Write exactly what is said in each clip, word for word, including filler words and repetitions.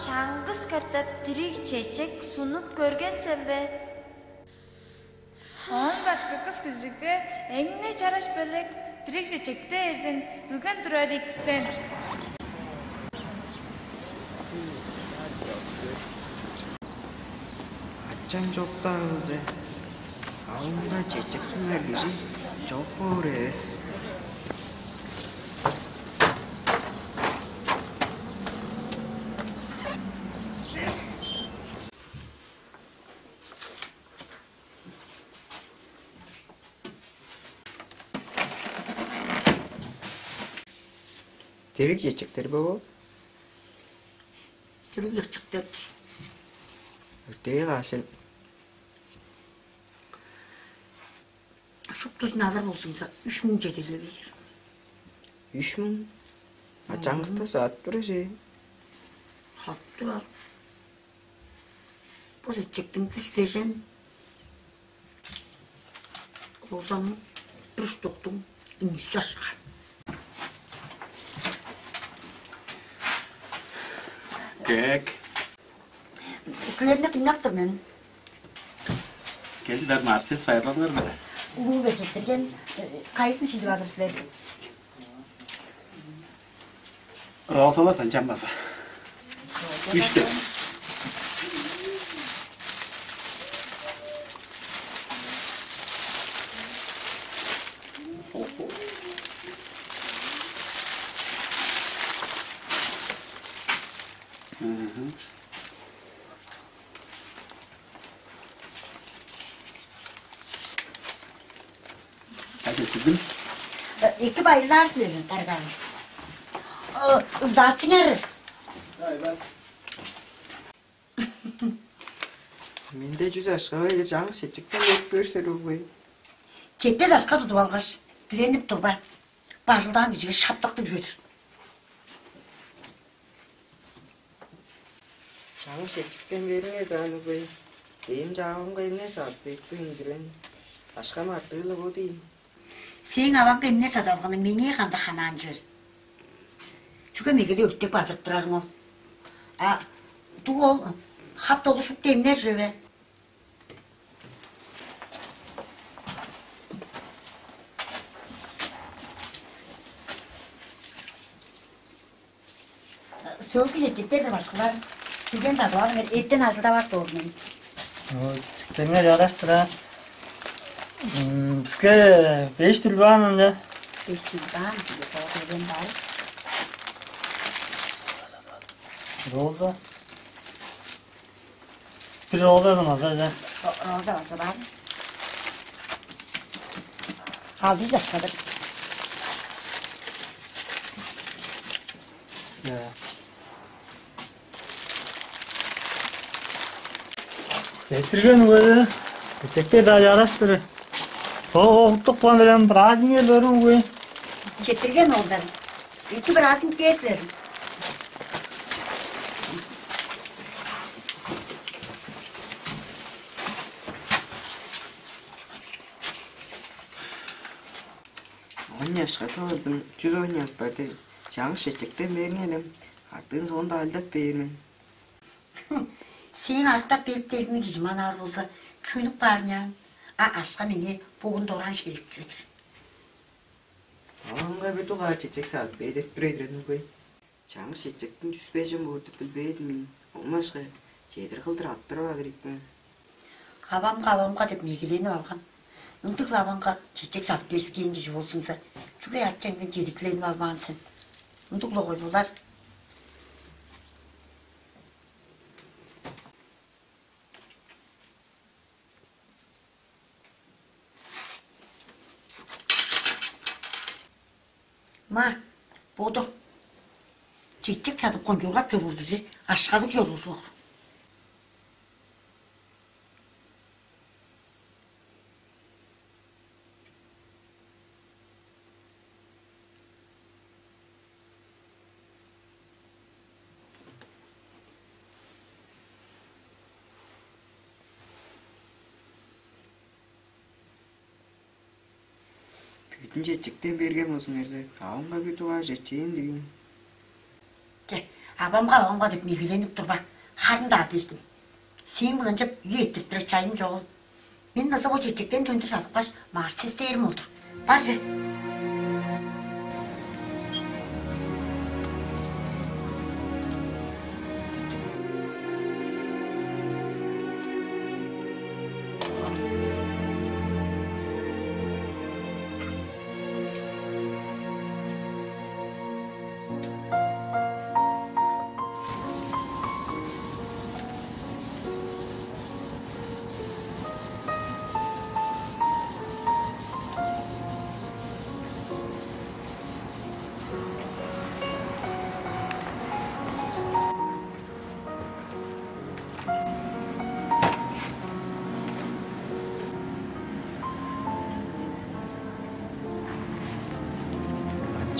Чаңгыс катап дириг чечек сунуп көрген сен бе? Оон башка кыс кижиге эң-не чараш белек дириг чечекти эрзин билген турар ийик сен. Ачам чок-даа болза, авамга чечек сунар кижи чок боор эвес. Дириг чечектер бе ол? Дириг чечектер-дир. Өртээ каш чыл? Шуптузун алыр болзуңза, үш муң чеделе бээр. Үш муң? А чаңгыстап садып турар че? Хаттыр ал. Бо чечектиң чүс бежен, озаның бир штуктуң үндүс ашка. Кек. Силерни дыңнап тур мен. Кел чыдар Марсес байырлалыңар бе? Улуу бе четтирген, э, кайызын шилип алыр силер? Розалар ынчан база. Үш деп. Мгм. Кайда сиздин? Эки байлаар силерин карган. Ыздаачыңар. Менде чүс ашка байлар, чаңгыс чечектен берип көрүңер угбай. Четпес ашка тудуп алгаш, диленип турба. Бажылдаан кижиге шаптыктыг чүве-дир. Чаңгыс чечектен бериңер даан угбай. Дээм чаагымга эмне саат бекпейн турган. Ашкам артыы-ла бо дейм. Сээң аваңга эмне садып алганы меңээ кандыг ханаан чүвел? Чүге мегелеп өктеп бадырып турарың ол? А дуг ол хап долу шупту эмнер чүве бе? Сөөлгү чечектерни башкылар билген, садып алыңар, эртен ажылдавас боор мен. Чиктеңер жараштыр-а. Биске беш тюльпан ынча. Беш тюльпан, бир роза бар. Роза. Бир роза да база, да. Роза база бар. Алды чашкадыр. Четтирген үеде чектер-даа чараш-тыр. Ол октук баан элем браазиңер бериң үе. Четтирген оолдар. Эки браазын кээр силер. Он чашка тывырдым, чүс он чаш барды. Чаңгыс чечектен бериңерем, артыын соонда ажылдап бээр мен. Сээң ажылдап берип дегиңни кижи манаар болза, чүнүк баар няан? А ашка меңээ бөгүн дораан херек чүве-дир. Авамга бир дугаар чечек садып бээр деп тур эдирен угбай. Чаңгыс чечектиң чүс бежен боор деп билбээн-дир мен. Ол машка чедир кылдыр аттырып алыр ийик мен. Авамга, авамга деп мегеленип алган. Ындыг-ла аваңга чечек садып берискээн кижи болзуңза, чүге ачаңдан чедирленип алмаан сен? Ындыг-ла кой болар. Ма, боду. Чечек садып кончуургап чоруур кижи акшалыг чоруур чоор. Бүдүн чечектен берген болзуңарза, авамга бир дугаар чечээм дивейн. Че, Авамга, авамга деп мегеленип турба. Харын-даа бердим. Сээң-биле ынчап үе эрттирип турар чайым чогул. Мен база бо чечектен төндүр садыпкаш, марсис дээрим ол-дур. Бар че.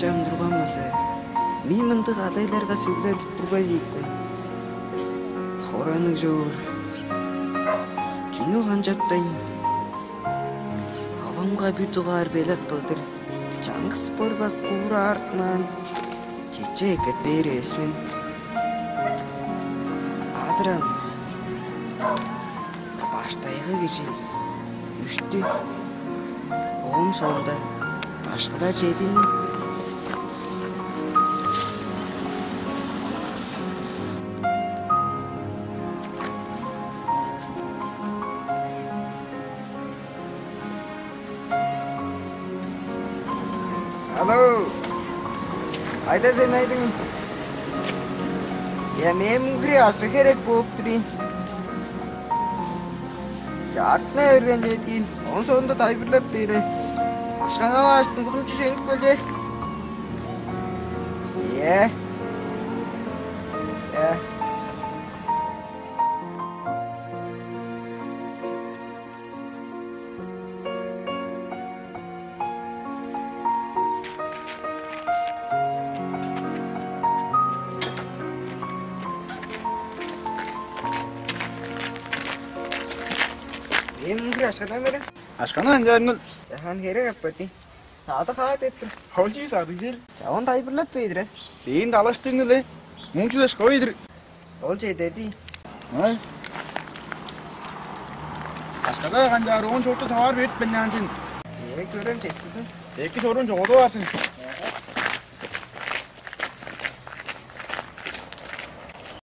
Ачам турган болза, мен мындыг кадайларга сөгледип турбас ийикпе. Хораныг човур. Чүнү канчаптайн? Авамга бир дугаар белек кылдыр. Чаңгыс борбак куур артмаан, чечек эккеп бээр эвес мен. Адырам, баштайгы кижи үштү, ооң соонда башкылар чедини. Алло. Кайда сен, Айдың? Я, мен муңгуре ашка херек болуп тур ийин. Чаартына берген чедиин, оон соонда тайылбырлап бээри. Ашкаңа бааштың кудум чүженип кел че. Е. Е. Эм бир ашкадан бере. Ашканы анчаарыңыл. Жахан херек аппады. Сады хаа деп тур. Ол чии садыг чел. Чаван тайылбырлап бейдире. Сээң далаштыыңыл э. Муң чүдеш кой-дир. Ол чедеди. Ай. Ашкада канчаар он чорту таваар берип мен сен. Э, көрем четтизин. Эки чорун чогоду бар сен.